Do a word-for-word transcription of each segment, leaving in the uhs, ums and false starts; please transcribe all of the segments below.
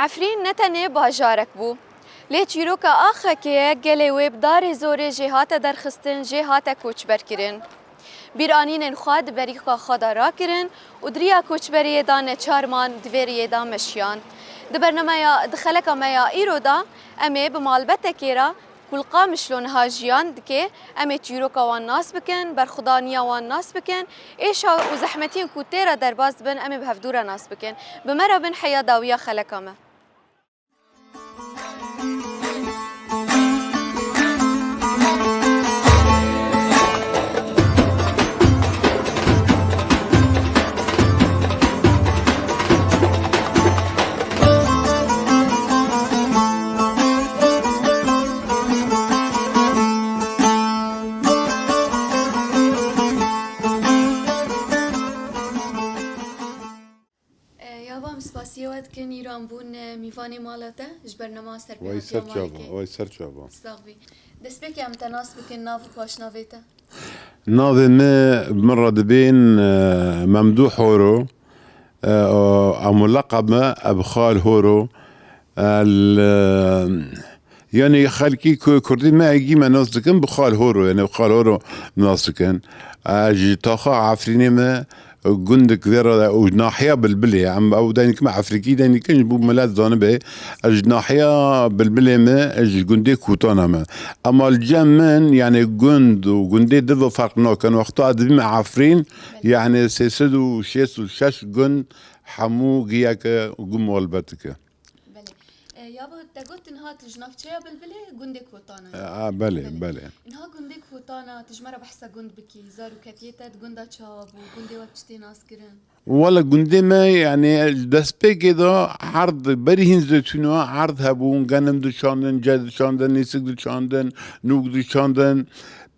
Efrîn ne tenê bajarek bû, lê çîroka axekê ye, gelê wê bi darê zorê jê hate derxistin, jê hate koçberkirin. Bîranînên xwe di berîka xwe de rakirin û di riya koçberiyê de neçar man, di vê riyê de meşiyan. Di bernameya, di xeleka me ya îro de em ê bi malbetekê re ku li Qamişlo niha jiyan dike, em ê çîroka wan nas bikin, berxwedaniya wan nas bikin, êşa û zehmetiyên ku tê re derbas dibin, em ê bi hevdû re nas bikin. Bi me re bin heya dawiya xeleka me. E, ya ba, em spasiyê we dikin, îro em bûn, e, mîvanê mala te ji bernama Serpêhatiya Malekê. Vay ser çava, vay ser çava. Sax bî. Destpêkê em te nas bikin, nav û paşnavê te. Navê min, min re dibên, e, Memdûh Horo. E, o, em leqeb me, e, bi Xal Horo. El, e, Yanî xelkî ku kurdî me egî me nas dikin, bi Xal Horo, yanî bi Xal Horo nas dikin. E, ji taxa Efrînê me gundek vê re û nahiya Bilbilê, em ew deynîk me Efrîkî deynîkin ji bo milet zanibe. Ez ji nahiya Bilbilê me, ez ji gundê Kûtana me. Ema li cem min, yanî gund û gundê div ferq nakin. Wexta ez dibîme Efrîn, yanî sê sed û şêst û şeş gund hemû giyeke gund malbetike. Belê. E, ya bo te got niha tu ji navçeya Bilbilê gundê Kotan e. E, a, belê, belê. Niha gundê Kotan e, tu ji me re behsa gund bikî, zaroketiyê te di gunda çawa bû, gundê we bi çi tê nas kirin? Wele gundê me, yanî, destpêkê de erd, berî hîn zeytûna erd hebûn, genim diçandin, ce diçandin, nîsik diçandin, nûk diçandin.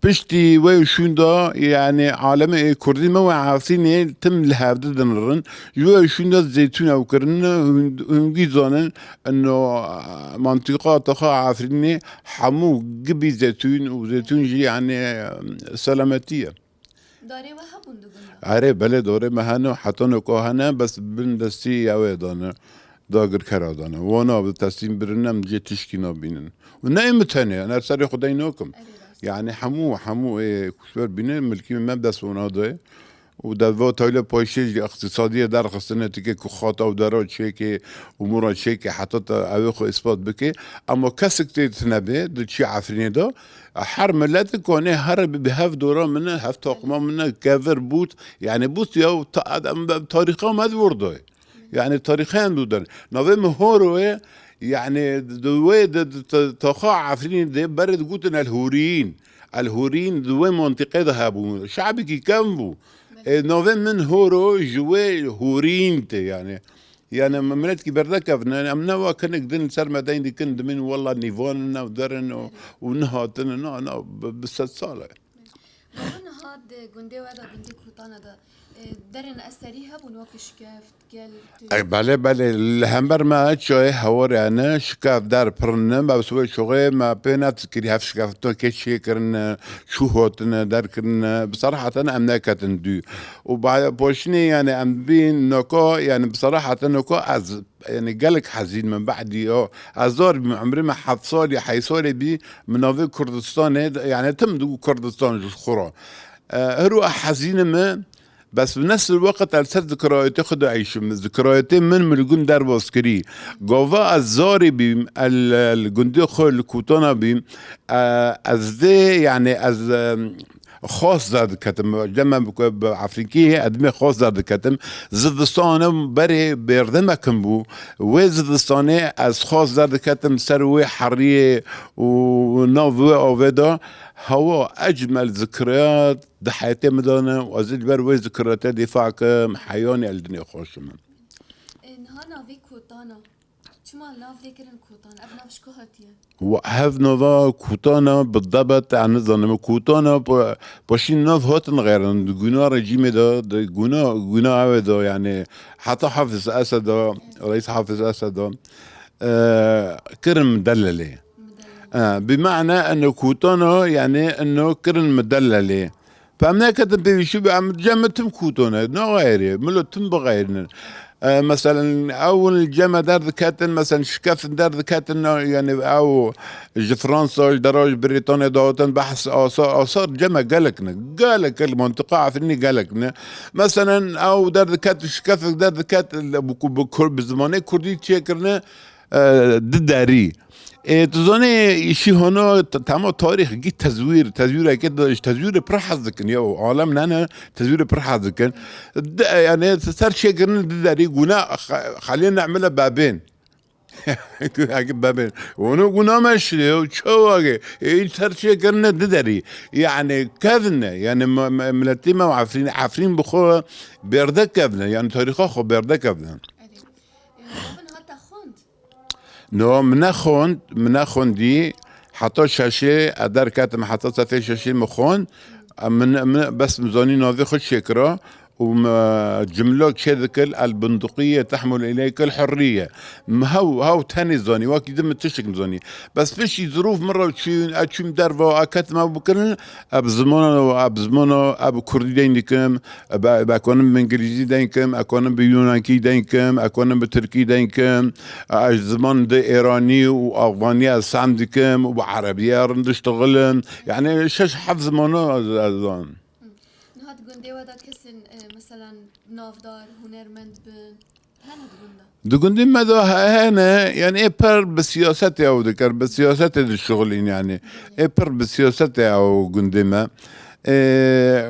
Piştî wê û şûnda, yanî alemê ê kurdî me wê Efrînê tim li hevdi dinirin. Ji wê û şûnda zeytûn ew kirine, hûn, hûn gî zanin, ino, mantîqa taxa Efrînê hemû gibî zeytûn û zeytûn jî, yanî, selametî ye. Darê we hebûn di gunda? Erê, belê, darê me hene, heta noko hene, bes bin destî ew ê dane. Dagirkera dane. Wana bi teslîm birin, em cê tişkî nabînin. Û ne ê min tenê, em her serê xwe dey nakim. Erê, rast. Yanî hemû, hemû ê koçber bîne, milkî me dest wana dayê. Û devva tayla payşê jî iqtîsadiyê derxistine, tike ku xata û dera çêke, umûra çêke, heta te ew ê xwe îspat bike. Ema kesek tê tine bê, di çi Efrînê de, her milet kanê here bi, bi hev dora min e, hev taqima min e, kevir bût. Yanî bût ya ta-, em, em tarîxa me di wir de. Yanî tarîxeyan dû der. Navê min Horo ye, yanî di wê di, di, di taxa Efrînê de berê digotin El Hûrîn. El Hûrîn di wê mantîqê de hebû. Şabekî kevn bû. Ê, navê min Horo ji wê Hûrîn tê yanî. Yanî me miletkî berdekevne, em ne wa kinik din ser me deyn dikin, dimîn wela nîvan in ew derin û, û nihatine, na, na, bi, bi sed sal e. Niha di gundê we de, gundê Kûtana de, e, derên eserî hebûn wekî şikeft, gel, tu- Ey, belê, belê, li hember me çayê hewarê hene, şikeft der pir ne, me bi sibê şoxê me pê nedikirî hev şikefto kê çê kirine, çû hotine, der kirine, bi seraheten em neketin dû. Û ba-, poşinê, yanî em bîn noka, yanî bi seraheten noka ez, yanî gelek hezîn min behdî ya. Ez zar bîm, umrê me heft salî, heyt salê bî, min navê Kurdistanê, yanî tim digo Kurdistan ji xwe re. E, her wiha hezîn im, bes bi nefs el weqt ez ser zikirayetê xwe dieyşim. Zikirayetê min, min li gund derbas kirî. Gava ez zarê bîm, el, el gundê xwe li Kûtana bîm. E, ez dê, yanî ez, e, xas derdiketim. Dema bi, bi Efrîkî, ez dê xas derdiketim. Zivistan berê bêrdemekim bû. Wê zivistanê ez xas derdiketim ser wê heriyê û nav wê avê de. Hewa ecmel zikiriyat di heyetê min de ne û ez ê li ber wê zikiriyatê dîfa kim, heyanî ez li dinê xweş im. E, niha navê Kotana Çima nav lê kirin Kotan? Ev nav ji ku hatiye? Wa-, hev nava Kotana bi debet, em nizanim, Kotana pa-, paşî nav hatin xêrin. Di guna rejîmê de, di guna, guna ew de, yani heta Hafiz Eseda, Reis Hafiz Eseda, e, kirin midelelê. Midelelê. E, bi mane ene Kotana, yani eno kirin midelelê. Pem neketin pêvîşî bi em cem tim Kotana, ne xeyrê, milo tim bixeyrinin. E, meselen, ew li cem e derdiketin, meselen, şikeftin derdiketin, yani ew ji Fransa, ji dera ji Brîtanya dahatin, behs asar, asar cem e gelek ne. Gelek, gelek, mantiqa Efrînê gelek ne. Meselen, ew derdiket, şikefek derdiket, bi ku-, bi kur-, bi zimanê kurdî çêkirine, e, di derî. E, tu zanî, îşî hona t-, tema tarîx gî tezwîr, tezwîreke de, ji tezwîrê pir hez dikin ya, û alem nene, tezwîrê pir hez dikin. De, yani, ser çêkirin di derî guna xe-, xelê nemile bebên. Eke bebên. Onu guna me şirê, çawage. E, ser çêkirine di derî. Yani, kevne, yani, me-, me-, miletî me Efrîn, Efrîn bi xwe berde kevne, yani, tarîxa xwe berde kevne. Erê. E, Bavin hata xwend? No, min nexwend, min nexwendî, heta şeşê, ez derketim, heta sefê şeşê min xwend. Min, min, bes min zanî navê xwe çêkira û min cimlok çêdikir, "El bunduqiye tehmul ileykel hurriye." Min hew, hew tenê zanî, wekî din min tiştek nizanî. Bes piştî zirûf min re çûn, ez çûm derva, ez ketim ew bikirin, ez bi zimana, ez bi zimana, ez bi kurdî deyn dikim, Be-, be-, ekonim bi îngilîzî deyn kim, ekonim bi yunankî deyn kim, ekonim bi tirkî deyn kim, e, ez ziman di êranî û afganî ez fehm dikim û bi erebî ez rind diştixilim. Yani şeş heft zimana ez, ez zanim. Niha di gundê we de kesên, e, meselen navdar, hunermend bin, hene di gunda? Di gundê me de he-, hene, yani ê pir bi siyasetê ew dikir, bi siyasetê dişixulîn yani. Ê pir bi siyasetê ew gundê me. Ê,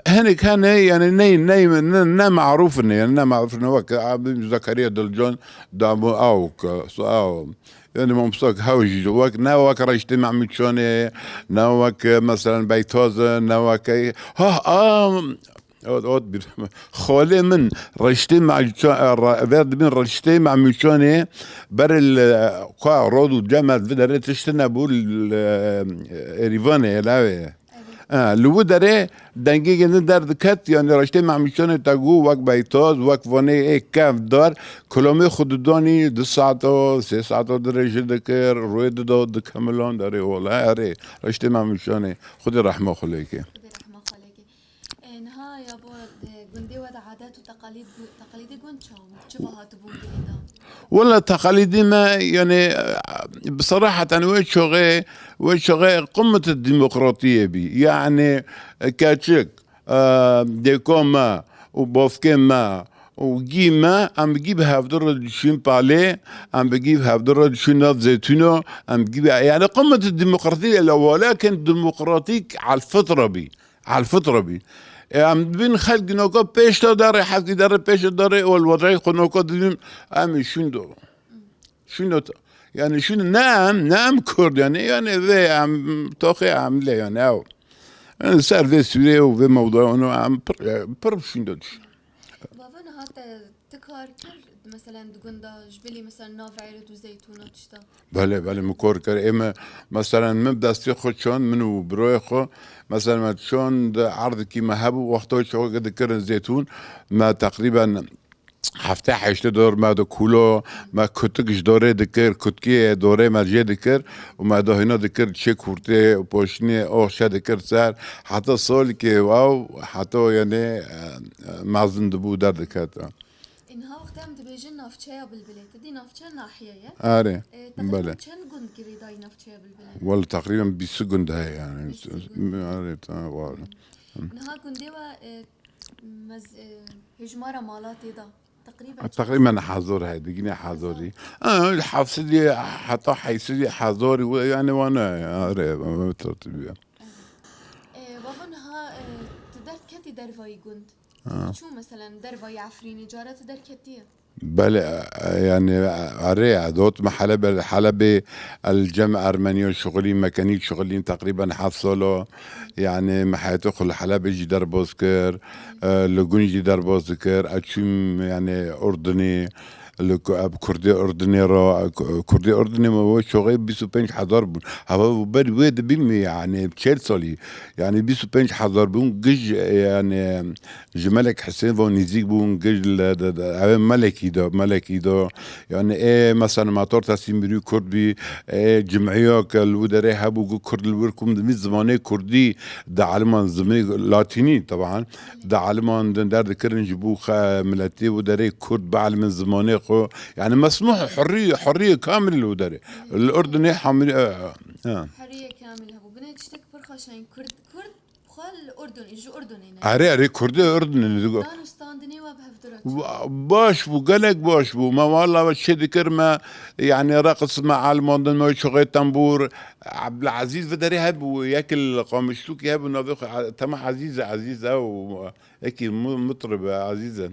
hinek hene, yani ne, ne, ne, ne maruf ne, yani ne maruf ne, wek abi Zekeriya Dilcan, damu awk, aw. Yani Mamsak Hewjî, wek, ne wek Reştê Mahmûd Şanê, ne wek, mesela, Beytaz, ne wek, ha, a, Ot, ot bir. Xalê min Reştê Mehmûdşa-, e, re-, ver dibin Reştê Mehmûdşanê ber li, e, ka rod û cem ez vi derê tişt nebû, li, e, Êrîvanê, Elawê. Evet. E, li wi derê dengê gindi derdiket, yani Reştê Mehmûdşanê te got, wek Beytaz, wek vanê ê kevdar, kilamê xwe didanî, du saeto, sê saeto dirêj dikir, rûyê dido, dikemilan derê, wala erê, Reştê Mehmûdşanê, Xwedê rehma xwe lê ke. Xwedê rehma xwe lê ke. E, niha ya bo, e, gundê we de adet û teqalîd gu-, teqalîdê gund çawa bû? Çi ve hatibûn girêdan? Wela teqalîdê me, yani, e, bi seraheten wê çaxê, wê çaxê qummet demokratiyê bî. Yani, e, keçik, e, dêka me û bavkê me û gî me, em bi gî bi hevdu re diçûn palê, em bi gî bi hevdu re diçûn nav zeytûno, em bi gî bi, yani, qummet demokratiyê le walakin demokratîk al fitra bî. Al fitra bî. E, em dibîn xelk noka pêş de derê, hezkî derê pêş de derê, ol wecayê xwe noka dibîn, em ê şûn do. Şûn do. Yani şûn ne em, ne em Kurd yani, yani vê em, toxê em lê yani ew. Yani ser vê sûrê û vê mewdû onu em pir, pir şûn do. Bava niha te Ti kar kir, meselen, di gunda ji bilî, meselen, nav eyrî û zeytûna tişta? Belê, belê, min kar kir. Ê me, meselen, min bi destê xwe çand, min û birayê xwe, meselen, me çand erdikî me hebû, wexta çawa dikirin zeytûn, me teqrîben hefte heştê dor me di kûlo, me kutik ji dorê dikir, kutkiyê dorê me jê dikir û me dahîna dikir çê kûrtê û poştînê ox çe dikir ser. Heta salkê ew, heta, yani, e, e, mezin dibû, derdiket. Ê, niha wextê em dibêjin navçeya Bilbilê, tu dî navçe nahiye ye. Erê, E, teqrîben belê. Çend gund girêdayî navçeya Bilbilê? Wele teqrîben bîst gund heye yani. Bîst gund. Erê, tamam, var. Niha gundê we, e, mez-, e, hejmara mala tê de teqrîben çend? Teqrîben hezar heye, digine hezarî. Ha, hafsidî heta heysidî hezarî we, yani wane, erê, tertîbî. E, bava niha, e, tu derdketî dervayî gund? Ha. Çû, meselen, dervayî Efrînê, cara tu derketiye? Belê, e, yani, erê, e, dot me Helebê, Helebê el cem Ermeniya şixulî, mekenî şixulî teqrîben heft sala. Yani, me heyetê xwe li Helebê jî derbas kir, e, li Gun jî derbas dikir, e, çûm, yani, Urdunê, Li ku-, ev Kurdê Urdinê re, ku-, Kurdê Urdinê me wê çoxê bîst û pênc hezar bûn. Hava û ber wê dibî mi, yani çêl salî. Yani bîst û pênc hezar bûn, gij, yani ji Melek Hisên ve nîzîk bûn, gij li, de, de, ev ê Melekî de, Melekî de. Yani ê mesela Mator Teslîm Birî Kurd bî, ê cimhiya ke li wî derê hebû ku Kurd li wir kum dibî zimanê Kurdî dialiman, zimanê Latînî teban. Dialiman din derdikirin ji bo xe-, miletê û derê Kurd bialimin zimanê xwe. Yani mesmûh hurrî-, hurriyê kamil li wî derê. Li Urdunê hamil, e, e. Hurriyê kamil hebû. Binê tiştek pir xweş e. Kurd, Kurd xwe li Urdunê, ji Urdunê ne. Erê, erê, Kurdê Urdunê ne. Dan û standinê we bi hevdira çi? Wa-, baş bû, gelek baş bû. Me wala we çê dikir me, yani reqs me almandin me çoxê tembûr. Abdulazîz vi derê hebû, yek li Qamişlûkê hebû, navê xwe, tema Ezîz e, Ezîz e û Eki mu-, mutrib e, Ezîz e.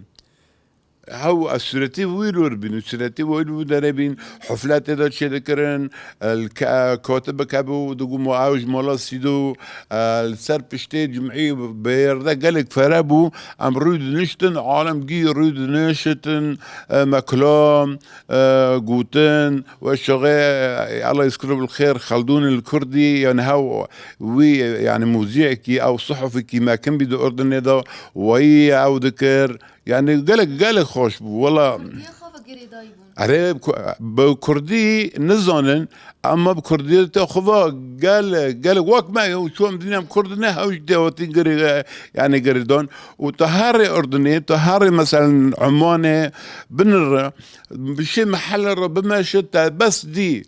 Hew ez sûretê wî li wir bîn û sûretê wî li wir derê bîn, hufletê de çêdikirin, el ke-, kotibik hebû, digo mo ew ji mala Sîdo, e, li ser piştê cumî bêrde gelek fere bû, em rû diniştin, alem gî rû diniştin, e, me kilam, e, gotin, we şoxê, e, Allah yezkuru bil xêr, Xeldûn el Kurdî, yani hew wî, yani muzîyekî, ew suhufekî me kin bî di Urdunê de, wayî ew dikir. Yani gelek, gelek xweş bû, wela. Kurdiya xwe ve girêdayî bûn. Erê, ku-, bi Kurdî nizanin, ama bi Kurdiyê te xwe ve gelek, gelek wek me, û çû em dinê em Kurd ne, hew jî dê hatî girê-, yani girêdan. Û tu herê Urdunê, tu herê meselen Umanê, binire, bi şê mehele re bimeşe, te bes dî.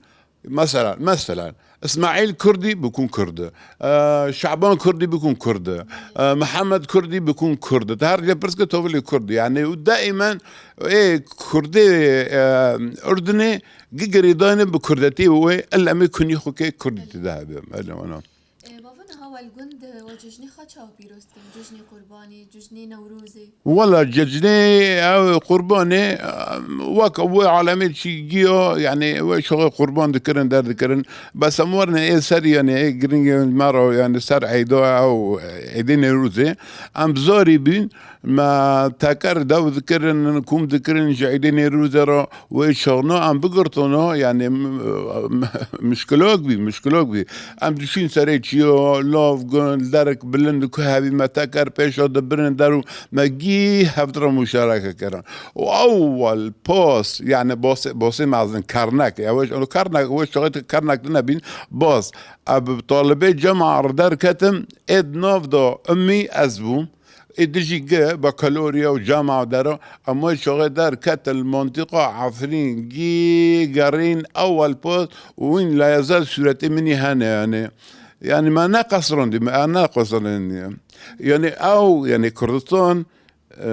Mesela, mesela, Îsmaîl Kurdî bikûn Kurd. E, Şaban Kurdî bikûn Kurd. E, Mihemed Kurdî bikûn Kurd. Te her cê pirs ke tovilê Kurd. Yani û daimen ê Kurdê, e, Urdunê gi girêdayne bi Kurdetî wê, illa em ê kunî xwe ke Kurdî tê de hebe. Öyle ona. E, bava niha we li gund, e, we cejnê xwe çawa pîroz dikin? Cejnê Qurbanê, cejnê Newrozê? Wela cejnê ew Qurbanê, em, wek wê alemê çi giyo, yani wê şoxê qurban dikirin, derdikirin. Bes em werine ê ser, yani ê giringê me re, yani ser eyda ew, êdê Newrozê. Em zarî bîn, me teker dew dikirin, kum dikirin ji êdê Newrozê re. Wê şoxna em bigirtona, yani, m-, m-, mişkilok bî, mişkilok bî. Em dişîn serê çiyo, lav, gund, derek bilind ku hebî me teker pêşa dibirin der û me gî hevdira muşareke kirin. Û ewwel pas, yani basê, basê mezin kernek, ya wê, kernek, wê şoxê kernek dinebîn, bas. Ev talibê cema re derketim, ê di nav de umî ez bûm. Ê dijî gi bakalorya û cama dera, em wê şoxê derketin li mantiqa Efrîn, gî gerîn ewel post û wîn layezel sûretê min î hene, yani. Yani me neqesirandî, me neqesirandî. Yani ew, yani Kurdistan, e,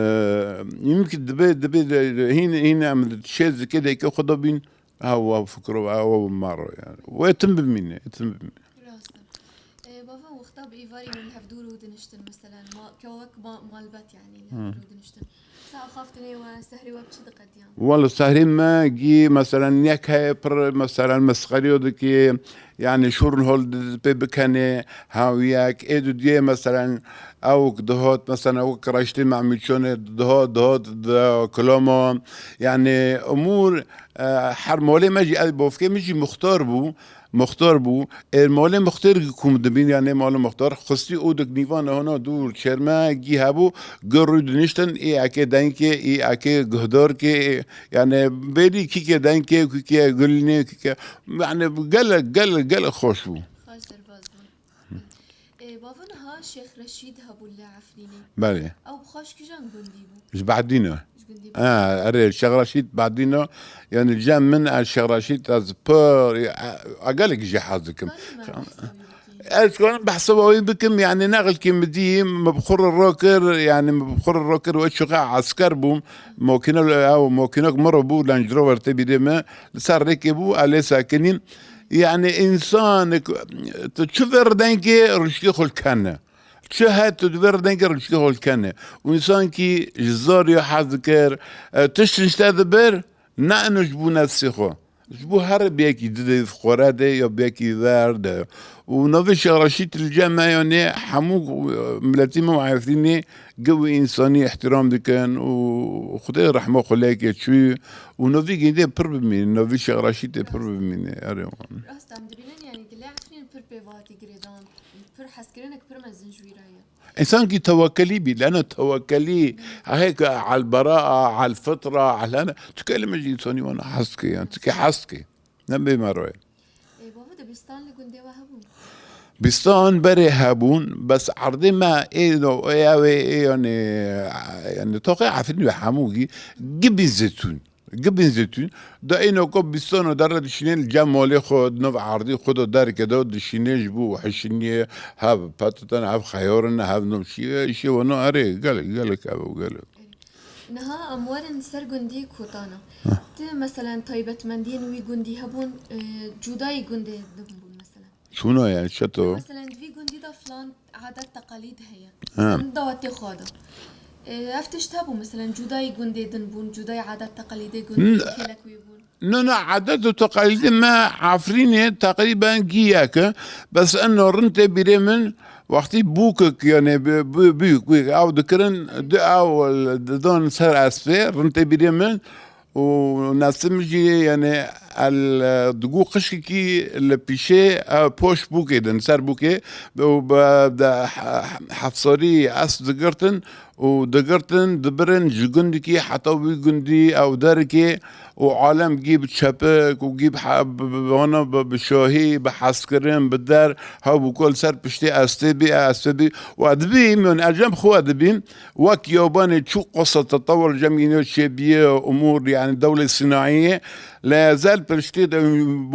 yimkî dibe, dibe de, hîn, hîn em şê zikê de ke xwe de bîn, ew, ew fikro, ew, ew maro, yani. Wê tim bimîne, tim bimîne. Rast e. E, bava wexta bi êvarî hûn li hev dûr û diniştin, meselen, ma-, ke wek ma-, malbet, yani, li hev dûr û diniştin. Sa axaftinê we, sehrê we bi çi diqediyan? Wala sehrê me gî, meselen, yek heye pir, meselen, mesxeriyo dikê, yani, şûr hol di-, pê bikenê, ha, yek, ê dudiyê, meselen, ew dihot, meselen, ew kireştê me mîçonê dihot, dihot, di kiloma, yani, umûr, e, her malê me jî, ev bofkê min jî muxtar bû, Muxtar bû. Ê malê muxtêr ku min dibîn, yanê malê muxtar, xistî û dik nîvan hona dûr çêrme gî hebû, gir rû diniştin, ê ekê denkê, ê ekê guhdarkê, yani bêrî kîkê denkê, kîkê gulînê, kîkê, yani gelek, gelek, gelek xweş bû. Xweş derbas bûn. Ê, bava niha Şêx Reşîd hebû li Efrînê. Belê. Ew bi xwe ji kîjan gundî bû? Ji Behdîn e. Ji gundî bû. Ha, erê, Şêx Reşîd Behdîn e. Yani cem min, ez Şêx Reşîd, ez pir, e, e, gelek jî hez dikim. Dikarim behsa wî bikî? Ez karim behsa wî bikim, yani nexilkî min dî, min bi xwe re rokir, yani min bi xwe re rokir, wê çiqa esker bûm. Makîne, ew makînek min re bû, Range Rover tê bîrê me, li ser rêkê bû, ez lê sekinîm. Yani însanek, tu çi vê re denkê rişkê xwe li kene. Çi he tu di vê re denkê rişkê xwe li kene. Û însankî ji zariya hez dikir, e, tişt nişte dibir, ne ino ji bo nefsê xwe. Ji bo her biyekî dide xwere de ya biyekî ver de. Û navê Şêx Reşîd li cem me, yanê hemû miletî me û Efrînê giv û însanî îhtîram dikin û Xwedê rehma xwe lê ke çû û navî gêndê pir bimîne, navî Şêx Reşîdê pir bimîne. Erê wan. Rast em dibînin, yanî gilê Efrîn pir pê ve hatî girêdan, pir hezkirinek pir mezin ji wî re ye. Însan kî tewekkelî bî, lene tewekkelî, heke al beraa, al fitra, al hene, tu kelime ji însanî wana hez ke, yan, tu kê hez ke. Ne bê me re. Ê, bavo de bîstan li gundê we hebûn? Bîstan berê hebûn, bes erdê me ê no, ê ew ê, ê, yanî, yanî toqê Efrîn ve hemû gî, gibî zeytûn. Gibîn zeytûn. Da êno ku bîstano dere dişînê li cem malê xwe, di nav erdê xwe de derke de dişînê ji bo hişiniyê, hev petaten, hev xeyarin, hev nom şî, şî wano erê, gelek, gelek ev, gelek. Niha em werin ser gundî Kotana. Heh. Ti, meselen, taybetmendiyên wî gundî hebûn, e, cudayî gundê din bûn, meselen? Çûna yani, çeto? Meselen, di vî gundî de filan adet teqalîd heye. Ha. Sen dawetê xwe de. E, ev tişt hebû, meselen, cudayî gundê din bûn, cudayî adet teqalîdê gundê N-, kêlek wî bûn. No, no, adet û teqalîdê me Efrînê teqrîben gî yek e. Bes eno rind tê bîrê min, wextî bûkek, yani, bi-, bi-, büyük, büyük, ew dikirin, di ew didan ser espê, rind tê bîrê min. Û nesim jî, yani, el, digo qişkekî li pîşê, ew poş bûkê din, ser bûkê, û bi, de, he-, hefsarî esp digirtin û digirtin, dibirin ji gundikî heta wî gundî ew derikê û alem gî bi çepik û gî bi he-, bi, bi, bi, bi, bi şahî, bi hezkirin, bi der, hew bû ku li ser piştê estê bî, estê bî. Û ez dibîm, yani, ez cem xwe dibîm, wek yabanê çû qasa tetewur cem îno çêbiye umûr, yani dewlê sînaiyê, lê ezel piştê de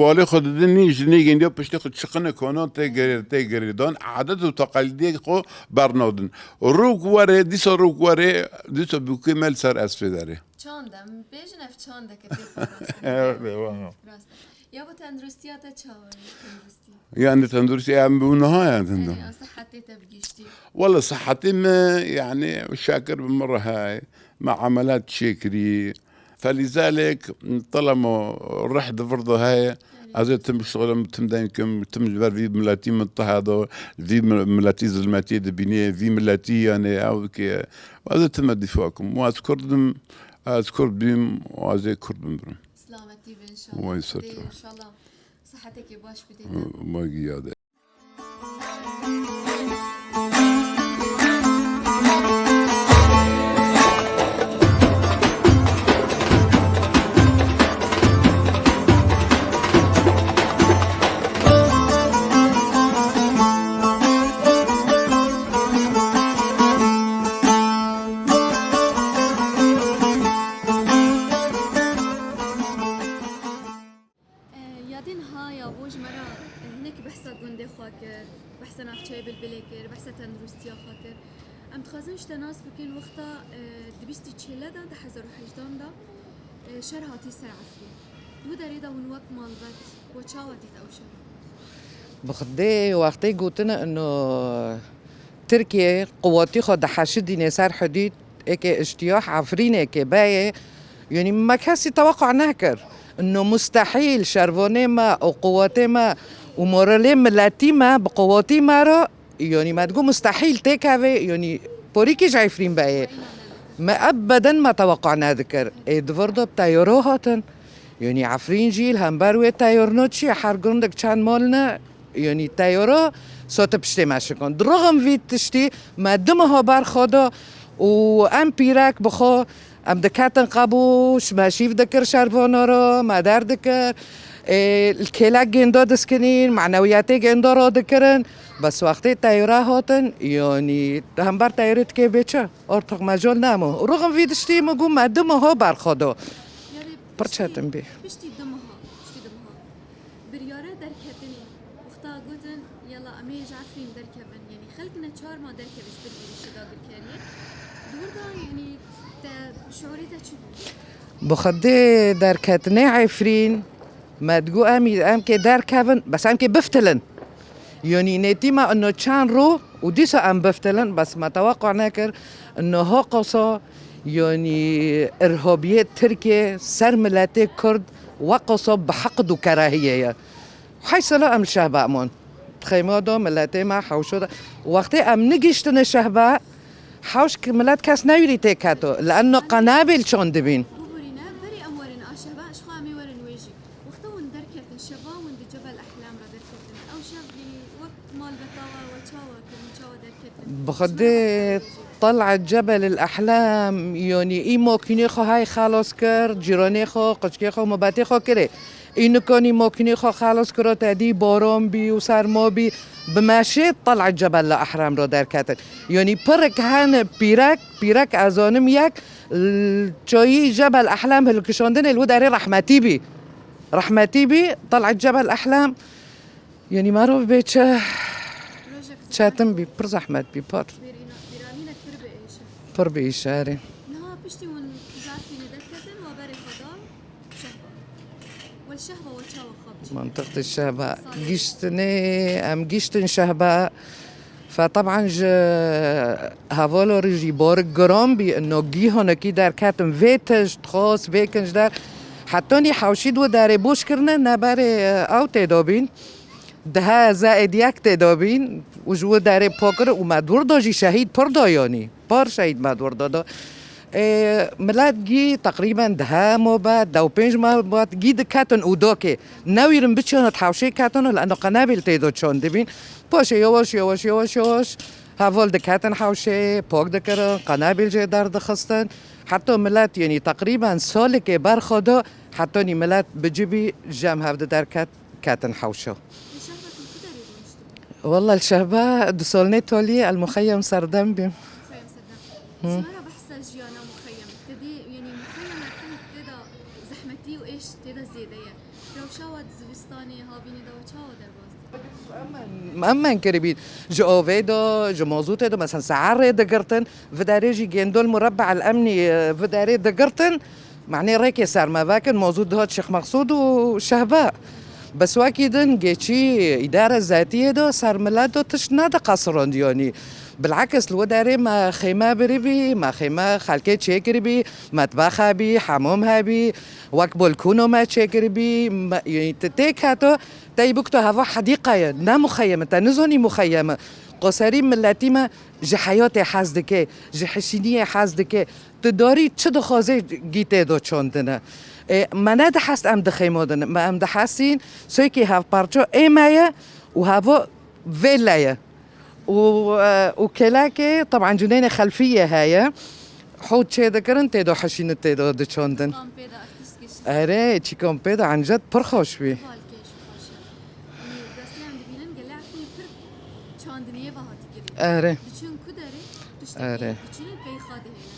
balê xwe didin nî, ji nê gêndiya piştê xwe çiqine kanan tê girê-, tê girêdan, adet û teqalîdê xwe bernadin. Rûk were, dîsa rûk were, dîsa bûkê me li ser espê derê. Çand e, em bêjin ev çandeke tê parastin. Evet, eyvallah. Rast e. Ya bu tenduristiya te çawa ye, tenduristî? Yani tenduristî em bu niha yani tendo. Yani, ya sihetê te bi giştî. Wala sihetê me yani şakir bi min re hay. Me emelat çêkirî. Felîzelek telemo rih di vir de heye. Evet. Ez ê tim bişixulim, tim deng kim, tim ji ber vî miletî min tiha do, vî mi-, miletî zilmetiyê dibînê, vî miletî yani ew ke. Ez ê tim me dîfa kim. Û ez kurd im, ez kurd bîm, û ez ê kurd bim birim. Selametî be înşallah. Vay ser Xwedê tu. Înşallah sihetekê baş bidê te. Vay giya de. E, yadê niha ya bo ji me re, e, hinek behsa gundê xwe kir, behsa navçeyê Bilbilê kir, behsa tenduristiya xwe kir. Em dixwazin ji te nas bikin, wexta, e, di bîstî çêle de, di hezar û hejdan de, e, şer hatî ser Efrîn. Di wî derê de hûn wek malbet, we çawa dît ew şer? Bi Xwedê wextê gotine ino Tirkiye quwetî xwe diheşidîne ser hidûd, êkê îştiyah Efrînê ke beye, yanî me kesî teweqqa nekir. Ino mustehîl şervanê me û quwetê me û moralê miletî me bi quwetî me re, yanî me digot mustehîl têkeve, yanî porîkî ji Efrîn beye. Me ebeden me teweqqa nedikir. Ê di vir de bi teyaro hatin. Yanî Efrîn jî li hember wê teyarno çi ye? Her gundek çend mal ne? Yanî teyara sate piştê me şikan. Di rixim vî tiştî me du meha berxwe da û em pîrek bi xwe, em diketin qebûş, me şîv dikir şervana re, me derdikir. Ê, li kêlek gênda diskinîn, manewiyetê gênda radikirin. Bes wextê teyara hatin, yanî di hember teyarê dikê bê çi? Artık mecal nemo. Rixim vî tiştî min got me du meha berxwe da. Yanî pir çetin bî. Piştî du meha, piştî du meha. Biryara derketinê. Wexta gotin, yala, em ê ji Efrîn derkevin. Yanî xelk neçar ma derkeve ji ber êrişê dagirkeriyê. Di wir de, yanî, te, şiûrê te çi bû? Bi Xwedê derketinê Efrîn, me digot em, em kê derkevin, bes em kê biftilin. Yanî nêtî me ino çend rû û dîsa em biftilin, bes me teweqqa nekir ino ha qasa, yanî, irhabiyê Tirkê ser miletê Kurd Weqoso bi heqd û kerahiyê ye. Heysela em şehba mon. Xeyma da, miletê me, hewşo da. Wextê em nigiştine şehba, hewş ki milet kes newîrî tê keto. Li enno qenabil çon dibîn. Bibûrîne, berî em werin a şehba, ji xwe em ê werin wê jî. Wexta hûn derketin, şeva hûn di Cebel Ehlam re derketin. Ew şev, yanî, wek malbeta we, we çawa kirin, çawa derketin? Bi Xwedê, Tel'a Cebel el Ehlam, yanî, î makînê xwe hay xelas kir, cîranê xwe, qiçkê xwe, mobetê xwe kirê. Î nikanî makînê xwe xelas kira, tedî baran bî û serma bî, bi meşê Tel'a Cebel el Ehlam re derketin. Yanî, pirek hene pîrek, pîrek ez zanim yek, l-, çayî Cebel Ehlam hilkişandinê li wê derê rehmetî bî. Rehmetî bî, Tel'a Cebel Ehlam. Yanî merov bê çi Rojek çetin bî, pir zehmet bî, pir. Bêrîna-, bîranînek pir bi êş e. Pir bi êş e, erê. Niha piştî hûn zarfînê derketin, we berê xwe da şehba. Wel şehba we çawa xwe biçî? Mantiq de şehba. Salê. Giştinê, em giştin şehba. Fe teban ji hevala re jî barik giran bî, ino gî hinekî derketin, vê tişt xwest, vê kinc der. Hetanî hewşî di wê derê boş kirine, ne berê, e, ew tê de bîn. Dihe ze êdiyek tê de bîn û ji wê derê pokir û me dûr da jî şehîd pir da yanî. Par şehîd me dûr da da. Ê, milet gî teqrîben dihe mobet, deh û pênc mobet, gî diketin û dokê. Newîrin biçin hewşê ketin û li eno qenabil tê de çon dibîn. Paşê yavaş, yavaş, yavaş, yavaş heval diketin hewşê, pok dikirin, qenabil jê derdixistin. Heta milet, yanî teqrîben salikê berxwe da, hetanî milet bi cibî jem hev di derket. Ketin hewşa. Li şehra ku derê rûniştibû? Walla li şehba du salnê toliyê el muxeyyem serdem bîm. Muxeyyem serdem. Hı. Ji me re behsa jiyana muxeyyem. Te dî, yanî muxeyyem e tim tê de zehmetî û êş tê de zêde ye. Rewşa we di zivistanê, havînê de we çawa derbas dike? Em men kiribîn. Ji avê de, ji mazûtê de, mesela seher rê digirtin, vi derê jî gêndol murebe el emnî, e, vi derê digirtin. Manê rêkê ser me vekin, mozû dihat Şêx Mexsûd û Şehba. Bes wekî din geçî îdare zetiyê de ser milet de tişt nediqesirand yanî. Bilekis li wê derê me xême birîbî, me xême xelkê çêkiribî, metbex hebî, hemam hebî, wek bolkûno me çêkiribî, me, yanî te têk heto, te yî bikto heva hedîqe ye, ne muxeyyem e, te nizanî muxeyyem e. Qoserî miletî me ji heyatê hez dike, ji hişîniyê hez dike. Tu darî çi dixwazê gî tê de çandine. E, me nedihest em dixêmodin. Me em dihesîn sêkê hevparço ê me ye û hevo vê le ye. Û, e, û kêlekê, teban cunênê xelfiyê heye. Hût çê dikirin, tê de hişînin, tê de diçandin. Kampê de artîst kişî. Erê, çî kampê de encet pir xweş bî. Balkêş û xweş e. Yanî, destê em dibînin, gelek pir çandiniyê ve hatî kirin. Erê. Diçin ku derê, tiştekî Erê. Diçin pey xwe dihêlin.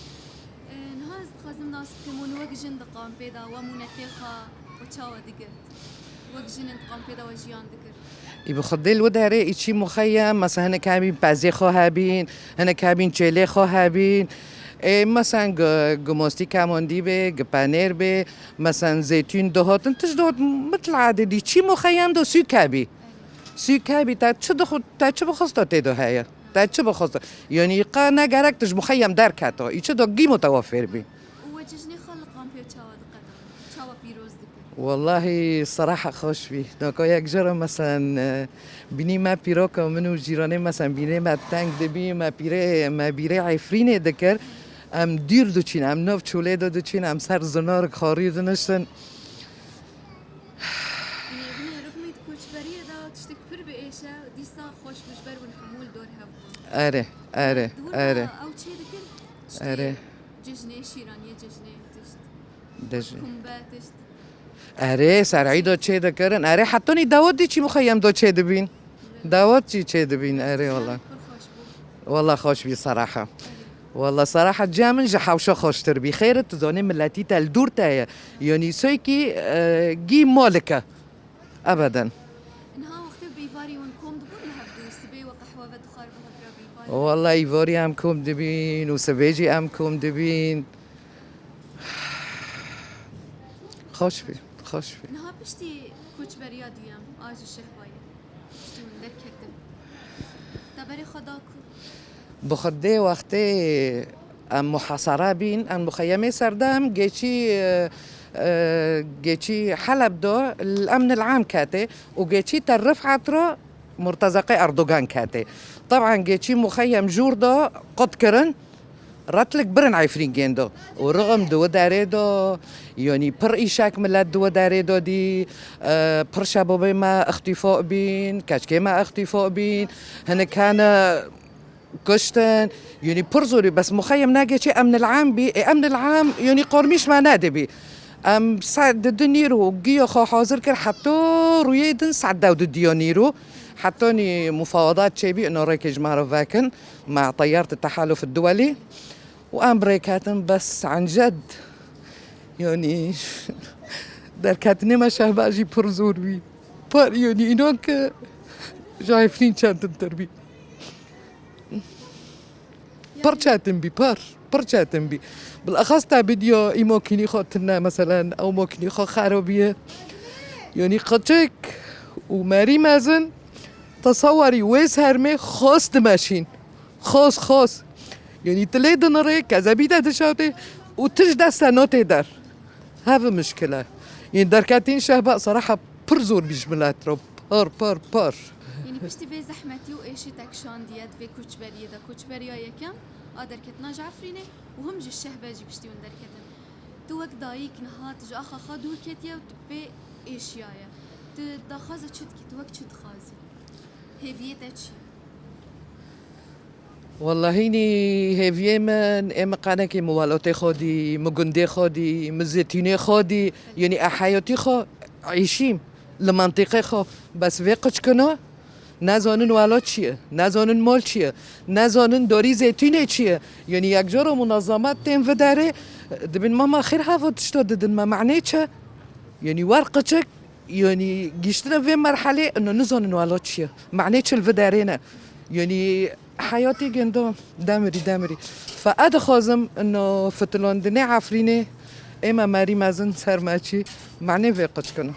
E, niha ez dixwazim nas bikim, hûn wek jin di kampê de, we mûnetê xwe, we çawa digirt? Wek jin di kampê de we jiyan dikir? Î bi xwedê li wê derê îçî muxeyyem, mesela hinek hebîn pezê xwe hebîn, hinek hebîn çêlê xwe hebîn. Ê, mesela gi-, gimostî kemondî bê, gi penêr bê, mesela zeytûn dihatin, tişt dihat mitla edê dî çî muxeyyem do sûk hebî. Sûk hebî, te çi dixwe-, te çi bixwesta tê de heye? Te çi bixwesta? Yanî qe ne gerek tu ji muxeyyem derketo. Î çi do gî mutewefir bî. Û we cejnê xwe li kampê çawa diqedin? Çawa pîroz dikin? Wallahî seraha xweş bî. Naka yek cara, mesela, e, bînî me pîroka min û cîranê, mesela, bînê me teng dibî, me pîrê, me bîrê Efrînê dikir. Em dûr diçîn, em nav çolê de diçîn, em ser zinar xarî diniştin. Binê, binê rixmî di koçberiyê de tiştek pir bi êş e, dîsa xweş bû ji ber hûn hemû li dor hev bûn. Erê, erê, Di wir de erê. Ew çê dikin, tiştê Erê. Cejnê şîraniyê, cejnê tişt. Dej- Kumbe tişt. Erê, ser eyda çê dikirin. Erê, hetanî dawet dî çî muxeyyem do çê dibîn. Dawet çî çê dibîn, erê wala. Pir xweş bû. Wala xweş bî seraha. Wala seraha cem min ji hewşa xweştir bî. Xêr e, tu zanî miletî te li dûr te ye. Yanî sêkî, e, gî malik e. Ebeden. Niha wextê bêvarî hûn kom dibûn li hev dû, sibê we qehwe vedixwar bi hev re bêvarî? Wala îvarî em kom dibîn û sibê jî em kom dibîn. Xweş bî, xweş bî. Niha piştî koçberiya duyem a ji Şehbayê, piştî hûn derketin, te berê xwe da ku? Bi Xwedê wextê em muhasara bîn, em muxeyemê serdem, geçî, e, Geçî Heleb de li emn el am kete û geçî te Rifat re murtezaqê Erdogan kete. Teban geçî muxeyem jûr de qut kirin, retlik birin Efrîn gêndo. Û rixim di wi derê de, yonî pir îşek milet di wi derê de dî, e, pir şebabê me îxtîfa bîn, keçkê me îxtîfa bîn, hinik hene kuştin, yonî pir zorî, bes muxeyem negeçê emn el am bî, ê emn el am, yonî qormîş me nedibî. Em saet di du nîro giya xwe hazir kir, heta rûyê din saet dew di diya nîro. Hetanî mufawedat çêbî, ino rêkê ji me re vekin, me teyar di tehaluf duwelî. Û em bi rê ketin, bes enced, yonî derketinê me Şehba jî pir zor bî. Par, yonî înan ki ji Efrîn çetin tir bî. Pir çetin bî, pir, pir çetin bî. Bilexas te bidiya î makînî xwe tune, meselen, ew makînî xwe xerabî ye. Yonî qiçik û merî mezin, tesewerî wê sermê xas dimeşîn. Xas, xas. Yonî tu lê dinirê, kezebî te dişatê û tu ji dest te notê der. Hev mişkil e. Yên derketîn Şehba, seraha pir zor bî ji milet re. Pir, pir, pir. Yanî piştî vê zehmetî û êşî te kişandiye di vê koçberiyê de, koçberiya yekem a derketina ji Efrînê û him ji Şehbe jî piştî hûn derketin. Tu wek dayik niha tu ji axa xwe dûr ketiye û tu pê êşiyaye. Tu daxwaza çi dikî? Tu wek çi dixwazî? Hêviyê te çi ye? Wellahî nî hêviyê min, ê min qenekî min welatê xwe dî, min gundê xwe dî, min zêtûnê xwe dî, yanî e heyatî xwe îşîm li mentiqê xwe. Bes vê qiçkino, nezanin welat çi ye, nezanin mal çi ye, nezanin dorî zêtûnê çi ye. Yanî yek cara munazemat tên viderê, dibin mama xêr heva tişta didin me, manê çi? Yanî wer qiçik, Yanî gihiştine vê merhelê, ino nizanin wela çi ye. Manê çi li vê derê ne. Yanî heyatê gendo demirî, demirî. Fe ez dixwazim ino fitilandinê Efrînê ê me merî mezin ser me çî. Manê vê qiçkino.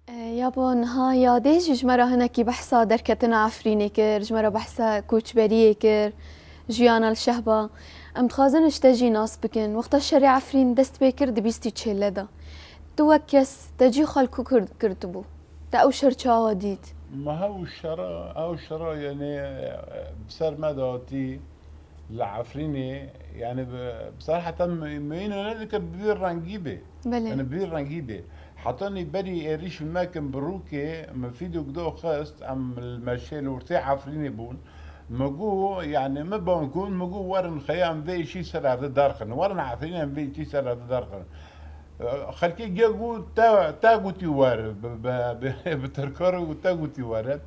E, yabo niha yadê jî ji me re hinekî behsa derketina Efrînê kir, ji me re behsa koçberiyê kir, jiyana li Şehba. Em dixwazin ji te jî nas bikin. Wexta şerê Efrîn dest pê kir di bîst û çêle de. Tu wek kes te cî xwe li ku kir-, girtibû? Te ew şer çawa dît? Me hew şera, ew şera, yanî, bi ser me de hatî li Efrînê, yanî, bi, bi ser heta me-, meyîna nedike bi vî rengî bê. Belê. Yanî bi vî rengî bê. Heta nî berî êrîş me kin bi rûkê, me fîdok do xist, em li meşê li ortê Efrînê bûn. Me got, yanî me ban got, me got, werin xeya em vê îşî ser hevde derxin. Werin Efrînê em vê îşî ser hevde derxin. Xelkê giya got, te, te gotî wer, bi, bi, bi, bi tirka re got, te gotî wer.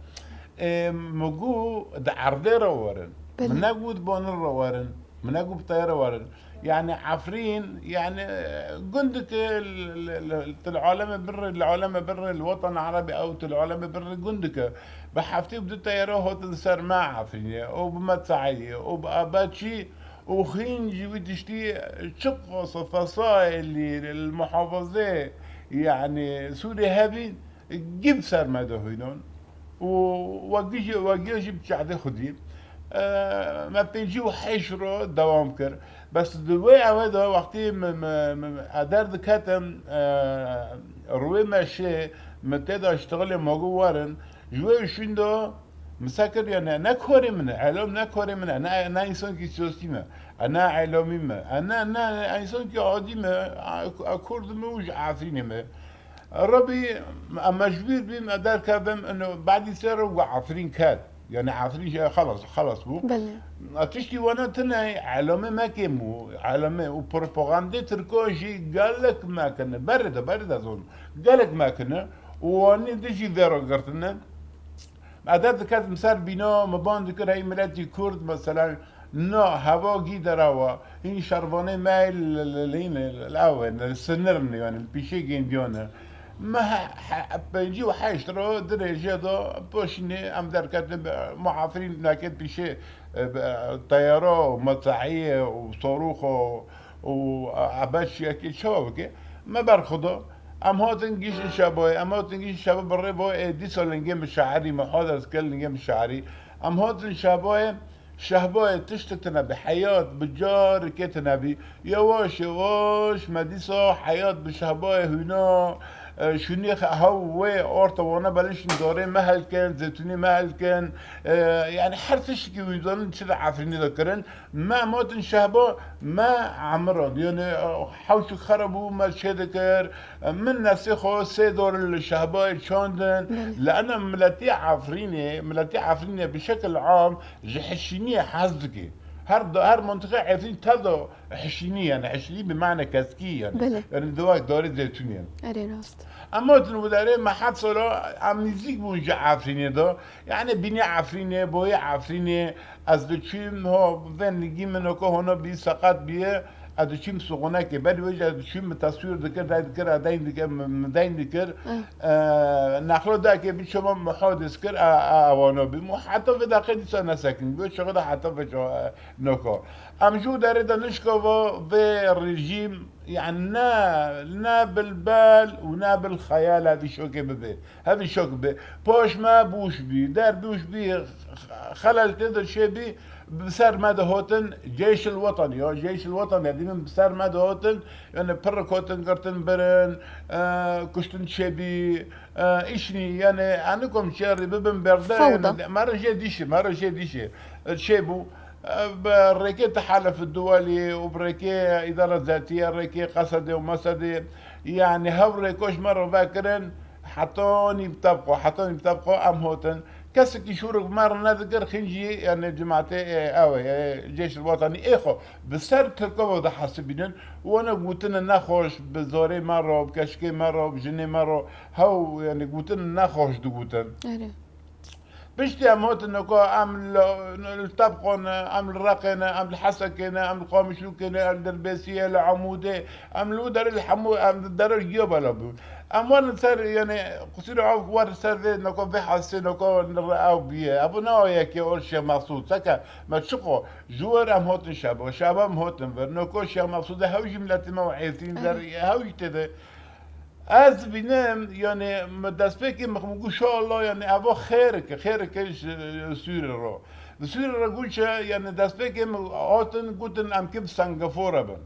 Ê, min got, di erdê re werin. Belê. Min negot, banin re werin. Min negot, bi teyare werin. Yani Efrîn, yani, e, gundike li, li, li, til aleme birre, li aleme birre, li Watan Erebî ew til aleme birre gundike. Bi heftê û du teyare hatin ser me Efrînê. Û bi me saye, û bi abaçî, û xîn jî wî tiştî çiqas fesailî li muhafazê, yanî Sûrî hebîn, gî bi ser me de hînon. Û wegî jî, wegî jî bi çaxdê xwedî, e, me pêncî û heşt ro dewam kir. Bes di wê ewe de wextî me, me, me, me, e, derdiketim, e, rûyê me şê, me tê de ştixilê me got werin. Ji wê şûn de Min se kir, yani ne korê min e, elam ne korê min e, ne, ne însankî siyasî me, e, ne elamî me, e, ne, ne însankî adî me, e, e, kurd me û ji Efrînê me. Rebî, em mecbûr bîm, e, derkevim, ino, badî ser û Efrîn ket. Yani Efrîn jî xelas, xelas bû. Belê. E, tiştî wana tine elamê me kêm bû, elamê û propagandê Tirkan jî gelek me kine, berê de, berê de zon, gelek me kine û wanî dijî vê re girtine. Me dest diketim ser bîna, me ban dikir, hey miletî Kurd, mesela, na, heva gî derawa, hîn şervanê me li, li, li, li, li, ew in, li sinir in, yani, li pîşê gêndiyan e. Me he-, he-, pêncî û heşt ro di rêjê de poşînê em derketin, bi muafirîn neket pîşê, e, bi, e, teyara û metahiyê û sorûxo û ebeçiyekê çawa bike? Me berxwe da. Em hatin gihîştin Şehbayê, em hatin gihîştin Şehba bi rê ve ê dîsa lingê min şairî, me hades kir lingê min şairî. Em hatin Şehbayê, Şehbayê tiştek tune bî, heyat bi carikê tune bî. Yewaş yewaş me dîsa heyat bi Şehbayê hûna, e, şûnê xe-, hew wê orta wana belê şûn darê me helkin, zeytûnê me helkin. E, yani her tiştekî wî zanin çi di Efrînê de kirin. Me em hatin Şehba, me emirand. Yani, e, hewşik xera bû, me çê dikir. E, min nesê xwe sê dor li Şehbayê çandin. Belê. Li ena miletî Efrînê, miletî Efrînê bi şekil am ji hişîniyê hez dike. Her da-, her mintiqe Efrîn tev de hişînî, yani hişînî bi mane keskî yani. Belê. Yani di wek darê zeytûnê yani. Erê rast. Em hatin wê derê me heft sala em nîzîk bûn ji Efrînê de. Yani bînê Efrînê, boyê Efrînê, ez diçûm, ho, vê nigî min oko hono bî, seqet bîye, ez diçûm Suxunekê. Berî wê jî ez diçûm, min teswîr dikir, dey dikir, ez deyn dikir, min, min deyn dikir. Eh. E, nexlo dakê bî çima muhadis kir, a, a, awano bî. Mu heta vê daqê dîsa nesekin. Bî çaxê de heta vê çaxê, e, noko. Em ji derê de nişka va vê rejîm, yani ne, ne bil bel û ne bil xeyal hevî şokê bibe. Hevî şok bibe. Paş me bûş bî, der bûş bî, xelel tê de çê bî, bi ser me de hotin Ceyşil Wetanî, ya Ceyşil Wetanî, ya dîmin bi ser me de hotin, yani pir kotin girtin birin, e, kuştin çê bî, e, îşnî, yani anikom çê rî bibin berde, Fewda. Yani me re jê dîşi, me re jê dîşi, e, çê bû. Bi rêkê Tehalef Duwelî û bi rêkê Îdara Zetiye, rêkê Qesedê û Mesedê, yanî hev rêkoş me re vekirin, hetanî bi tebqo, hetanî bi tebqo em hotin. Kesekî şûrik me re nedikir, xîncî, yanî cimatê, e, ew ê, e, Cêşil Wetanî ê xwe bi ser Tirkova dihesibînin, wana gotine nexweş bi zorê me re, bi keşikê me re, bi jinê me re, hew, yanî gotine nexweş digotin. Erê. Piştî em hatin noko, em li, li Tebqo ne, em li Reqê ne, em li Hesekê ne, em li Qamişlûkê ne, em li Dirbêsiyê, li Amûdê, em li wî derê li hemû, em li derê giya bela bûn. Em werin ser, yani, qusûrê ev wer ser vê noko, vê hesê noko, ew bûye. Ev ne o yekê ol Şêx Mexsûd. Seke me çiqo, ji wir em hatin Şehba, Şehba em hatin vir. Noko Şêx Mexsûdê hew jî miletê me û êzîn der, hew jî tê de. Ez dibînim, yani, me destpêkê min got, şallah, yani, eva xêrike, xêrike ji, e, Sûrî re. Li Sûrî re got çi, yani, destpêkê min hatin, gotin, em kê bi Sengafora bin.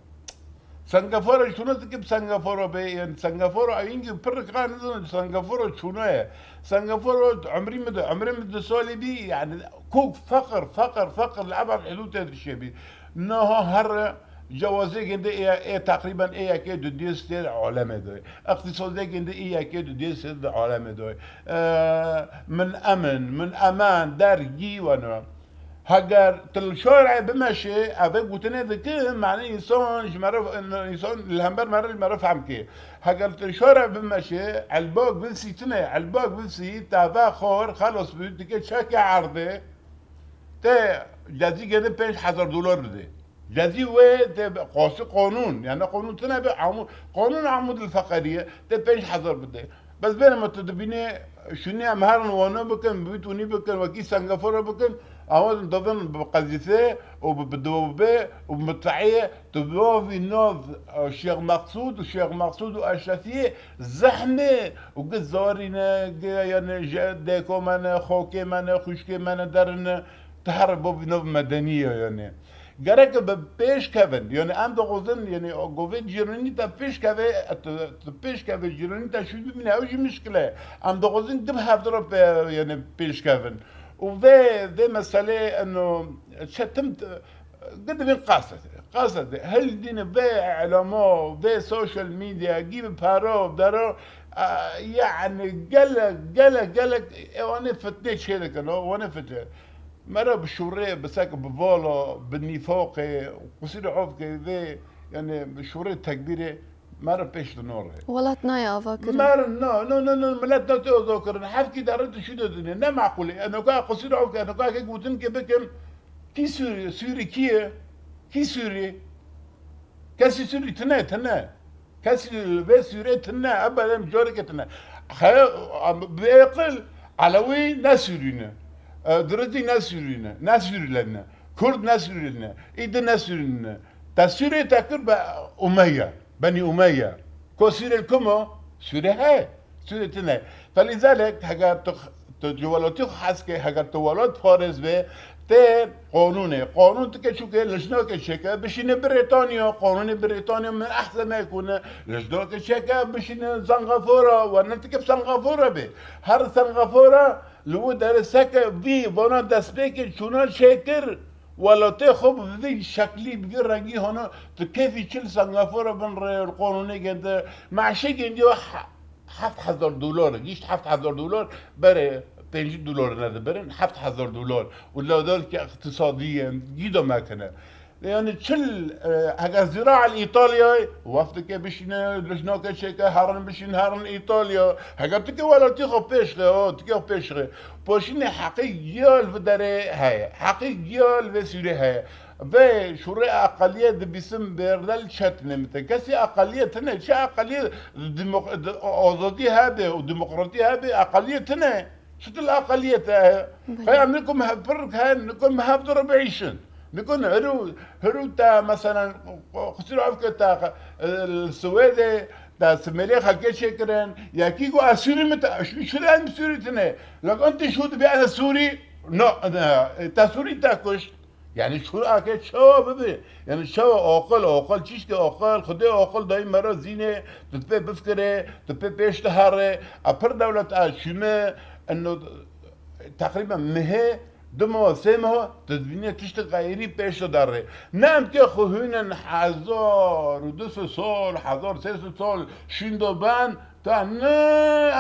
Sengafora, ji tune dike bi Sengafora be, yani, Sengafora, engî pir kan nizin, Sengafora çûne ye. Sengafora, umrî min de, umrê min du salî bî, yani, kok, feqir, feqir, feqir, li ev hudûtê dişê bî. Niha here cewazê ginde ê, ê teqrîben ê yekê dudiyê sê di alemê de. Îqtîsadê ginde ê yekê dudiyê sê di alemê de. E, min emin, min eman, dergî weno. Heger tu li şarê bimeşê, ev ê gotinê dike, mane însan ji me re, însan li hember me re, ji me re fehm ke. Heger tu li şarê bimeşê, elbak bivsî tune, elbak bivsî, teve xor, xelas bû, dike çekê erdê, te cezî gene pênc hezar dolar bide. Cezî wê te qasî qanûn, yani qanûn tune be, amû-, qanûn amûd li feqerî ye, te pênc hezar bide. Bes bêne me tu dibînê, şûnê em herin wana bikin, bîtûnî bikin, wekî Sengafora bikin, ama dibin bi qezîfe û bi, bi dibê û bi mitehiyê, tu bavî nav, e, Şêx Meqsûd û Şêx Meqsûd û Eşrefiyê zehmê û gi zarî ne, gi, yani, ji dêko me ne, xokê me ne, xwişkê me ne, derine, tu her bavî nav medenî ye, yani. Gerek bi pêş kevin. Yani em dixwazin, yani govê cîranî te pêş keve, tu, tu pêş keve cîranî te şû bibîne, ew jî mişkil e. Em dixwazin di bi hevdira pe, yani pêş kevin. Û vê, vê meselê eno çetim t-, gidibin qasete. Qasete. Hildîne vê elamo, vê social media, gî bi paro, dero, a, yani gelek, gelek, gelek, e, wane fitne çê dikin, o, wane fitne. Me re bi şûrê, bi sek, bi vala, bi nîfaqê, qusûrê avkê vê, yani bi şûrê tekbîrê me re pêş di nor e. Welat nayê ava kirin. Me re na, no, no, no, milet nate ava kirin. Hevkî de re tu şû de dinê. Ne maqûl e. Enoka qusûrê avkê, enoka ke gotin ke bikim. Kî Sûrî, Sûrî kî ye? Kî Sûrî? Kesî Sûrî tine, tine. Kesî li vê Sûrê tune, ebeden careke tune. Xeye, bi êqil, Elewî ne Sûrî ne. E, Dirizî ne Sûrî ne. Ne Sûrî ne. Kurd ne Sûrî ne. Îdî ne Sûrî ne. Te Sûrê te kir be Umeyye. Benî Umeyye. Ko Sûrê li kum o? Sûrê heye. Sûrê tune. Felîzalek, heger tu, tu ji welatî xwe hez ke, heger tu welat parêz be, tê qanûnê. Qanûn tike çûke lijnake çêke, bişîne Brîtanya, qanûnê Brîtanya min ehse me kune, lijnake çêke, bişîne Singapora, we ne tike Singapora be. Her Singapora li wi derê seke vî vana destpêkê çûna çêkir, welatê xwe bi vî şeklî, bi vî rengî hana, tu kêfî çi li Singapora bin rê, qanûnê gende, meşê gendiyo he-, heft hezar dolar, gişt heft hezar dolar, berê pêncî dolar nedibirin, heft hezar dolar. Û lewdar ki iqtisadî ye, gîda me kene. Yani çil, e, heger zira li Îtalyayê, weft dike bişîne, lijnake çêke, herin bişîn, herin Îtalya. Heger tu ke welatî xwe pêş xe, o, tu ke xwe pêş xe. Poşînê heqî giya li vê derê heye. Heqî giya li vê Sûrê heye. Vê şûrê aqeliyê dibîsim bêrde li çetine min te. Kesî aqeliyê tine, çi aqeliyê demok-, de-, azadî hebe û demokratî hebe, aqeliyê tine. Çi til aqeliyê te heye? Belê. Xey em nikum he-, pir he, nikum hev de re biîşin. Nikum hiru, hiru te meselen, qusur avke te, e, li Swêdê, te simêlê xelkê çêkirin. Yekî got ez Sûrî min te, şû, şû em Sûrî tine. Lek enti şû dibe ez Sûrî, no, ne, te Sûrî te kuşt. Yani şûr ake çawa bibe? Yani çawa aqil, aqil, çiştê aqil, Xwedê aqil dayî me re zînê, tu pê bifikirê, tu pê pêş diherê. A pir dewlet a çûme, eno teqrîben mehê, du meha, sê meha, tu dibînê tiştê xeyrî pêş de derê. Ne em tê xwe hûnin hezar û du sed sal, hezar sê sed sal şûnda ben, ta ne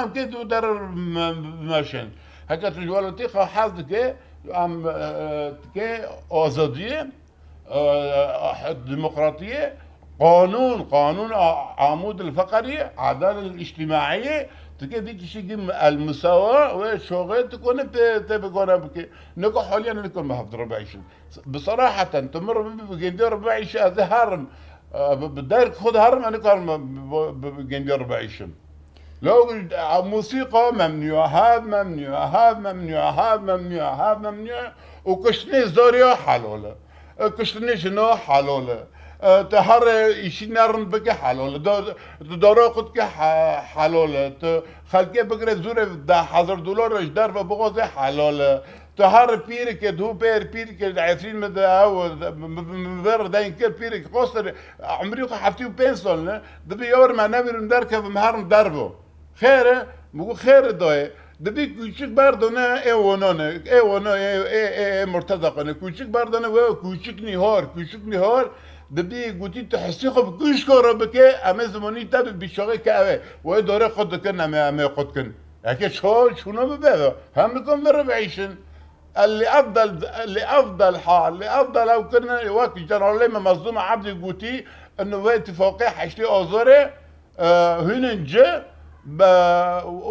em kê tu der me-, meşin. Heke tu ji welatî xwe hez dike, em, e, dike azadiyê, e, demokratiyê, qanûn, qanûn a-, amûd il feqerî, adalet il îctimaiyê, dike vî tiştî gim el musawa, wê şoxê tu kone pê, te bikone bike. Neko haliyan neko me hevdire biîşin. Bi seraheten, tu mir bi, bi gêndê re biîşe, ez ê herim, e, bi, bi derg xwe de herim, ez nikarim bi, bi, bi gêndê re biîşim. Lewk, e, musîqa memnû ye, hev memnû ye, hev memnû ye, hev memnû ye, hev memnû ye û kuştinê zariya helal e. E, kuştinê jina helal e. E, tu herê îşî nerin bike helal e. Da-, tu dara xwe dike he-, helal e. Tu xelkê bigire zûrê deh hezar dolar ji derve bixwaze helal e. Tu her pîrikê, du pêr pîrikê di Efrîn min de ew, min, min, min vê re deyn kir pîrek qostir, umrî xwe heftê û pênc sal ne, dibî ewr me nevîrim derkevim herim dervo. Xêr e, min got xêr e dayê. Dibî kûçik berdane ê wana ne, ê wana ê, ê, ê, ê Murteza xwe ne. Kûçik berdane we kûçik nîhar, kûçik nîhar, dibî gotî tu hesî xwe bi kûçika re bike, em ê zimanî te bi bîçaxê ke ew e. Wê dore xwe dikin, em ê, em ê xwe dikin. Eke çawa çûna bibe, hem nikom vê re biîşin. Li efdal, li efdal hal, li efdal ew kirine, wek Ceneralê me Mezlûm Ebdî gotî, inu vê îtifaqê heştê Azarê, e, hûnin ci, be,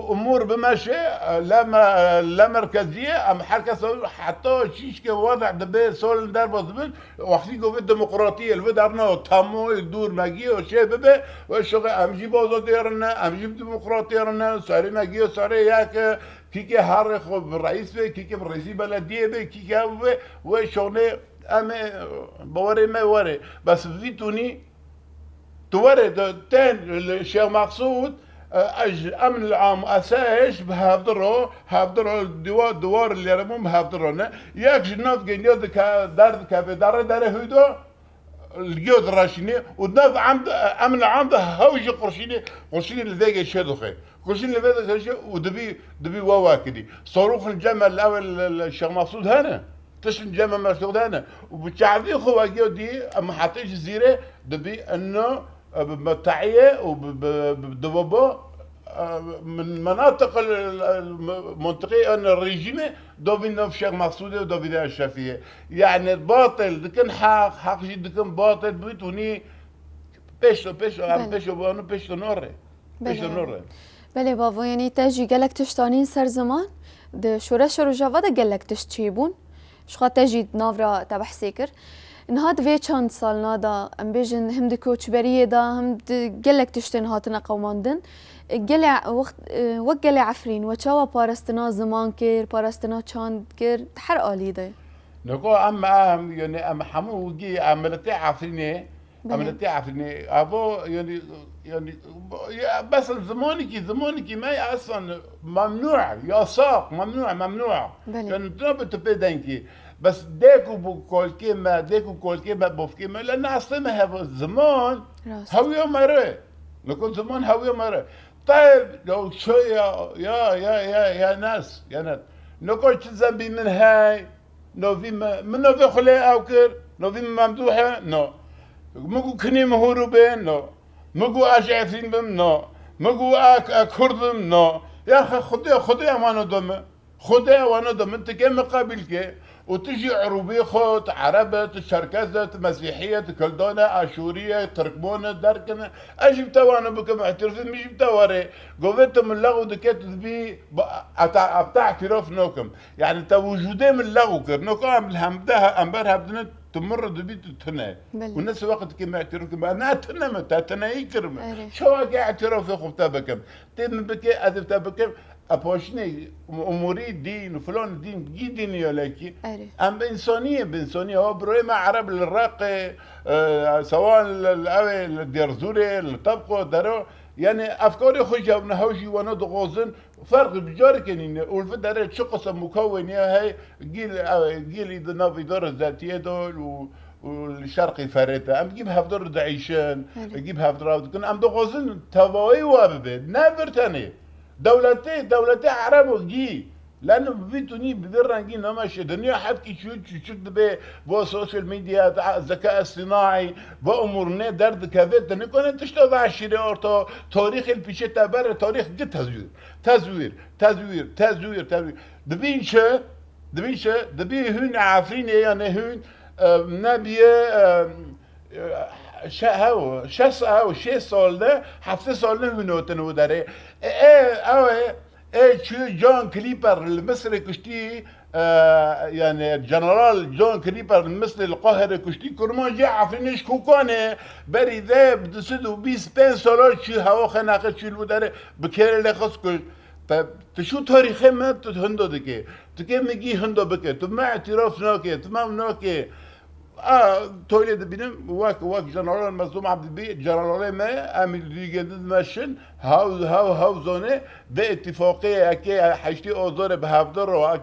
umûr bimeşe, e, le me-, le merkeziyê, em her kes heta çîşkê wezî dibe, solin derbas dibin, wextî ku vê demokratiyê li vê derna tamoyê dûr me giyo çê bibe, wê şoxê em jî bi azadiyê re ne, em jî bi demokratiyê re ne, serê me giyo serê yek e, kîkê herê xwe bi reîs be, kîkê bi reîsî belediyê be, kîkê ew be, wê şoxnê em ê bawerê me were. Bes vî tunî, tu were de tên li Şêx Meqsûd, e, ez, emn li am, asayiş bi hevdiro, hevdiro, diwa-, diwar lêre bûn bi hevdiro ne. Yek ji nav gendiya dike, derdikeve, dere, dere hûdo, li giyo direşînê û nav em, em li em de hew jî qurşînê, qurşînê li vê gê çê dixê. Qurşîn li vê de çê û dibî, dibî we wekidî. Sarûxin cem el ew li, li Şêx Mesûd hene. Tiştin cem el Mesûd hene. Û bi çavî xwe we giyo dî, em heta Cizîrê dibî eno, e, bi metehiyê û bi, bi, bi divobo, e, min, menatiq el, el, el, منطقهٔ en rejîmê dovî nav Şêx Mesûdê û dovî de Eşrefiyê. Yani batil dikin heq, heq jî dikin batil, bi tunî pêş de, pêş, em Belê. pêş de, anu pêş de norê. Pêş de Belê. norê. Belê bavo, yanî te jî gelek tişt anîn ser ziman. Di şoreşa Rojava de gelek tişt çêbûn. Ji xwe te jî di nav re te behsê kir. Niha di vê çend salna de, em bêjin, him di koçberiyê de, him di gelek tiştên hatine qewimandin. Gelê, wext, wek gelê Efrîn, we çawa parastina ziman kir, parastina çand kir, di her alî de? Niko em, em, yani em hemû gî em miletê Efrînê, em Belê. miletê Efrînê, evo, yani, yani, ya, bes zimanekî, zimanekî me ya eslan memnû, yasak, memnû, memnû. Belê. Yani, tu nabe tu pê denkî. Bes dêk û bu kolkê me, dêk û kolkê me, bofkê me, le naslê me hev ziman, Rast. hewiya me re. Niko ziman hewiya me re. Tayeb, ya şey ya, ya, ya, ya, ya nas, ya nas. Niko çi zembî min hey, novî me, min novê xwe lê ew kir, novî min Memdûh e, no. Min gu kinê min hûrû bê, no. Min gu ez ji Efrîn bim, no. Min gu ez, ez Kurd bim, no. Ya xe-, Xwedê, Xwedê emano do min. Xwedê ewana de min tikê min qebîl ke û tu jî Erûbê xwe, tu Ereb e, tu Çerkez e, tu Mesîhî ye, tu Kildan e, Aşûrî ye, Tirkmon e, derkin e. Ez jî bi te wana bikim, îtirafê min jî bi te were. Govê tu min lexw dike, tu dibî ba-, ata-, ata îtiraf nakim. Yani te wicûdê min lexw kir. Noka em li hemde he-, em ber hevdine tu min re dibî tu tune. Belê. Û ne siweqê dike min îtiraf kim. Ne tune me, te tuneyî kir me. Erê. Çawa ke îtirafê xwe bi te bikim? Tê min bike, ez ê bi te bikim. Epoşinê umurî dîn û filan dîn, gî dînî yolekî. Erê. Em bi însaniyê, bi însaniyê. Ha, birayê me Ereb li Reqê, e, Sewan li, li, ew ê li Dêrzûrê, li Tebqo, Dero. Yani efkarê xwe jî ew ne hew jî wana dixwazin. Ferqî bi carekê nîne. Û li vi derê çi qisem û kawê niye hey, gî li, ew ê, gî li di nav îdara zetiyê de û, û li şerqî ferê de. Em gî bi hevdar dieyşin, Erê. gî bi hevdar dikin. Em dixwazin tevayî wa bibe. Ne vir tenê. Dewletê, dewletê Erebo gî. Leno bi vî tunî, bi vî rengî nameşe. Dinya hevkî çû çûçik dibe, bo sosyal medya, zeka estînaî, bo umûrine derdikeve, tu nikone tişta ve şîrê orto, tarîxê li pîçê te bere, tarîx gi tezwîr. Tezwîr, tezwîr, tezwîr, tezwîr. Dibîn çi? Dibîn çi? Dibî hûn Efrînê yanê hûn, e, nebiye, e, e, şe-, hew, şeş, hew, şêst sal de, heftê sal de hûn otin û derê. E, e, ew e, e, çû John Clipper li Misirê kuştî, e, yani General John Clipper li Misirê li Qaherê kuştî, kurmancê Efrînê ji Kokanê, berî de bi du sed û bîst pênc sala çû hewa xenaqe çû li derê bi kêrê lê xist kuşt. Te, tu şu tarîxê me tu hindo dike. Tu kê min gî hindo bike. Tu me îtiraf nake. Tu me nake. A, tolê dibînim, wek, wek General Mezlûm Ebdî bî, generalê me, em li dîgê din dimeşin, hew, hew, hew zone, vê îtîfaqê yekê heştê Ozorê bi hevdar ro,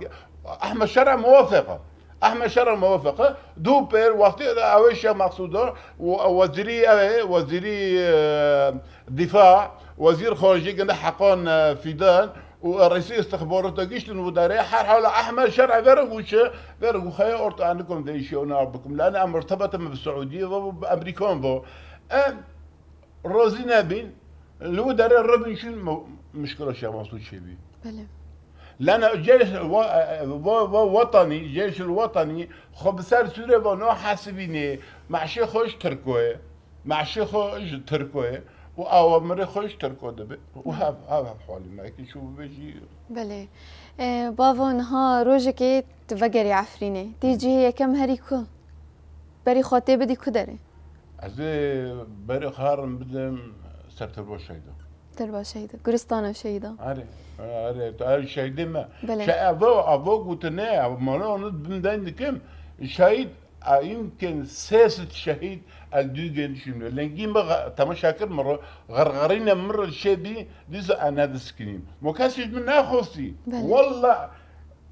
Ehmed Şera muwafeq e. Ehmed Şera muwafeq e. Du pêr, wextê de ew ê Şêx Meqsûd e, û wezîrî ew ê, wezîrî, e, dîfa, wezîr xarijî ginde Heqan, e, Fîdan, û rêsî istixbarata giştin û derê her hala Ehmed Şer'e vere gû çi, vere gû xeye orta anikom değişiyor ne bikim. Lane em irtebete me bi Suudiye ve, bi Amerikan ve. Em razî nebîn, li wî derê ribin şûn mu-, muşkila Şêx Mesûd çêbî. Belê. Lane ceyş wa-, wa-, wa-, wetanî, ceyşul wetanî, xwe bi ser sûrê ve no hesibînê, meşê xwe ji Tirko ye. Meşê xwe ji Tirko ye û awamirê xwe ji Tirko dibe û hev, hev, hev halî me ki çû bibe jî. Belê. E, bavo, niha rojekê tu vegerî Efrînê. Tê cihê yekem herî ku? Berî xwe tê bidî ku derê? Ez ê berê xwe herim bidim ser Tirba Şehîda. Tirba Şehîda. Guristana Şehîda. Erê, erê, tu ev şehîdê me. Belê. Şe-, evo, evo gotine, ev mala onu bin deyn dikim. Şehîd Ayimkin sê sed şehîd el dûgên şûnê. Lengî min ğe-, temaşa kir min re, xerxerîne min re çêbî, dîsa ez nediskinîm. Mo kesî ji min nexwestî. Belê. Wallah,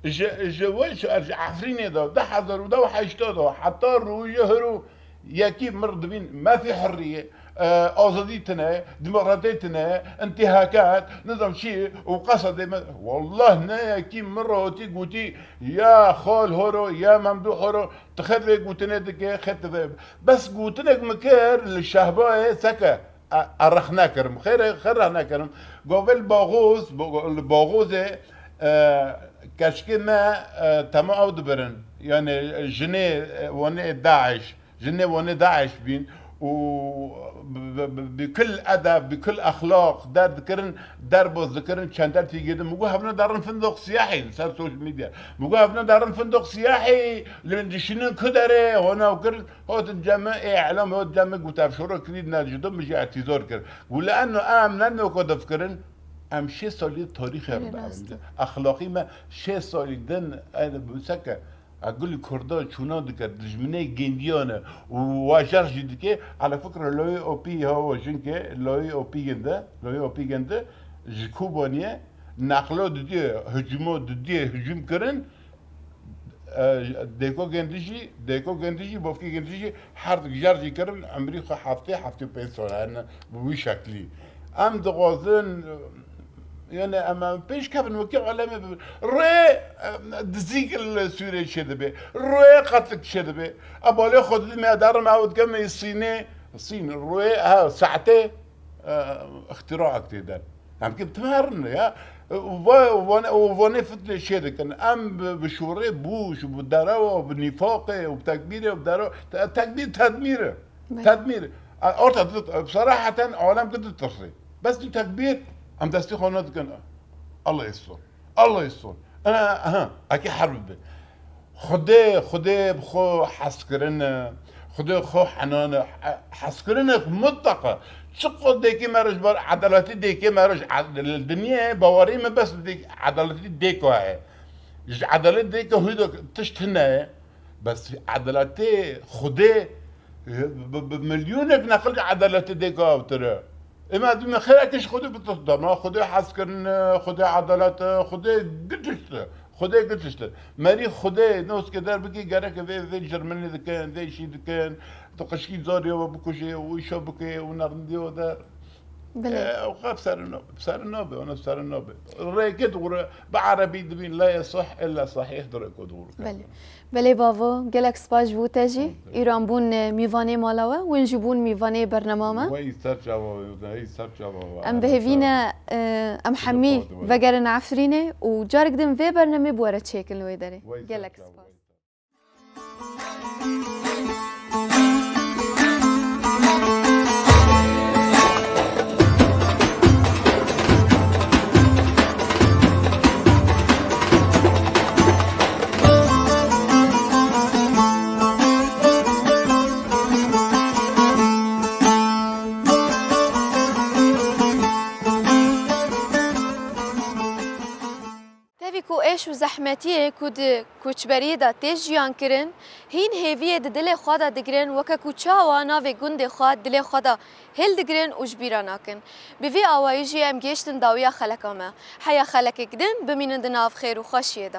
ji, ji we, ji, ji Efrînê de, du hezar û heştê de, heta rû ji hiro yekî min re dibîn, mafê hurriyê, e, azadî tine, demokratê tine, intîhakat, nizam çi û qesedê me. Wallah ne yekî min re otî gotî, ya Xal horo, ya Memdû horo, Tu xet vê gotinê dike, xet vê. Bes gotinek min kir li Şehbayê seke, e, e, rexne kirim. Xêrê, xêr rexne kirim. Govê li Baxoz, bo-, li Baxozê, e, keçikê me, e, tema ew dibirin. Yani, e, jinê, e, wanê DAIŞ. Jinê wanê DAIŞ bîn. û bi, bi, bi, bi kul edeb, bi kul exlaq der dikirin, derbas dikirin, çender tî girdin. Min got, hevna derin findoq siyahî li ser social media. Min got, hevna derin findoq siyahî, li dişînin ku derê, hona kirin, hatin cem min, ê elam, hot cem min, got, ev şoro kirî, ne ji do min jî îtîzar kir. Got, li eno em ne noko difikirin, em şêst salî tarîxê Erê, rast e. Exlaqî me şêst salî din, ene, bi seke, a gulî Kurda çûna dike, dijminê gendiyan e û wajer jî dike. Ala fikra loyê opî ha o jinkê, loyê opî ginde, loyê opî ginde ji Kobaniye nexlo didiye, hicûmo didiye, hicûm kirin, e, dêko gendi jî, dêko gendi jî, bavkê gendi jî, her dik jer jî kirin, emrî xwe heftê, heftê û pênc sal hene bi wî şeklî. Em dixwazin, yani em, em pêş kevin wekî alemê bi rê, em, dizîk li Sûriyê çêdibe, rê qetlik çêdibe. A balê xwe didî me derim ew dike me Sînê, Sîn rê, ha, saetê, e, îxtîraek tê der. Em ki tim herin ya. Û va-, û van-, û vanê fitnê çê dikin. Em bi, bi şûrê bûş û bi derewa û bi nîfaqê û bi tekbîrê û bi derewa, te-, tekbîr tedmîr e. Belê. Tedmîr. A, orta dit, seraheten alem ki ditirsê. Bes tu tekbîr, em destê xwe nedikin. Allah Yesûr. Allah Yesûr. Ana, aha, eke herb bi. Xwedê, Xwedê bi xwe hezkirin e, Xwedê xwe henan e, he-, hezkirin e mutleq e. Çiqo dêkê me re ji bar edaletî dêkê me re ji ed-, li dinyê bawerî me bes dêk-, edaletî dêko heye. Ji edalet dêko hû de tişt hine ye. Bes edaletê Xwedê, e, bi, bi milyonek neqil edaletê dêko ewtir e. Ema dû me xêreke ji Xwedê bitirsin. Dema Xwedê hezkirin e, Xwedê edalet e, Xwedê gitişt e. Xwedê gitişt e. Merî Xwedê noskê der bikî gereke vê, vê cirminê dikin, vê şî dikin. Tu qişkî zarê we bikujê û îşo bikê û nerindî we der. Belê. E, ew xwe bi ser nabe, bi ser nabe, ona bi ser nabe. Rêkê dixwire, bi erebî dibîn, la yesih illa sahih, di rêko dixwire. Belê. Belê bavo, gelek spas ji bo te jî. Hı hı. Îro em bûn, e, mîvanê mala we, win jî bûn mîvanê bernama me. Wey ser çava we, wey ser çava we. Em bi hêvî ne, e, em hemî vegerin Efrînê û carek din vê bernemê bi we re çêkin li wê derê. Gelek spas. Tevî ku êş û zehmetiyê ku di koçberiyê de tê jiyan kirin, hîn hêviyê di dilê xwe de digirin, weke ku çawa navê gundê xwe dilê xwe de hildigirin û ji bîra nakin. Bi vî awayî jî em gihiştin dawiya xeleka me. Heya xelekek din, bimînin di nav xêr û xweşiyê de.